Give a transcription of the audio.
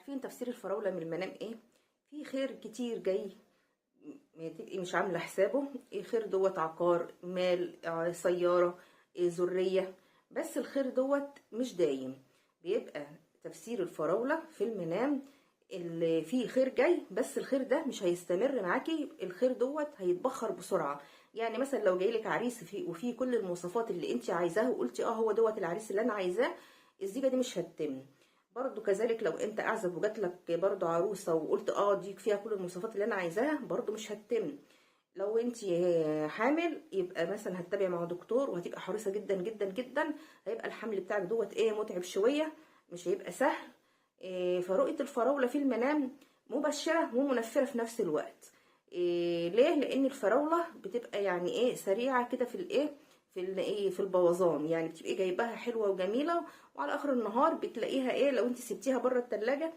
عارفين تفسير الفراولة من المنام ايه؟ في خير كتير جاي ما تبقي مش عاملة حسابه. الخير دوت عقار، مال، سيارة، ذرية، بس الخير دوت مش دايم. بيبقى تفسير الفراولة في المنام اللي فيه خير جاي، بس الخير ده مش هيستمر معاكي، الخير دوت هيتبخر بسرعة. يعني مثلا لو جايلك عريس وفيه كل المواصفات اللي انت عايزاها وقلتي هو دوت العريس اللي انا عايزاه، الزيجة دي مش هتتم. برضو كذلك لو انت اعزب وجاتلك برضو عروسة وقلت دي فيها كل المواصفات اللي انا عايزاها، برضو مش هتتم. لو انت حامل يبقى مثلا هتتابعي مع دكتور وهتبقى حريصة جدا جدا جدا، هيبقى الحمل بتاعك دوت متعب شوية، مش هيبقى سهل. فرؤية الفراولة في المنام مبشرة ومنفرة في نفس الوقت. ليه؟ لان الفراولة بتبقى يعني سريعة كده في الايه، في الايه، في البوظان، يعني بتبقي جايباها حلوة وجميلة، وعلى اخر النهار بتلاقيها لو انت سبتيها بره التلاجة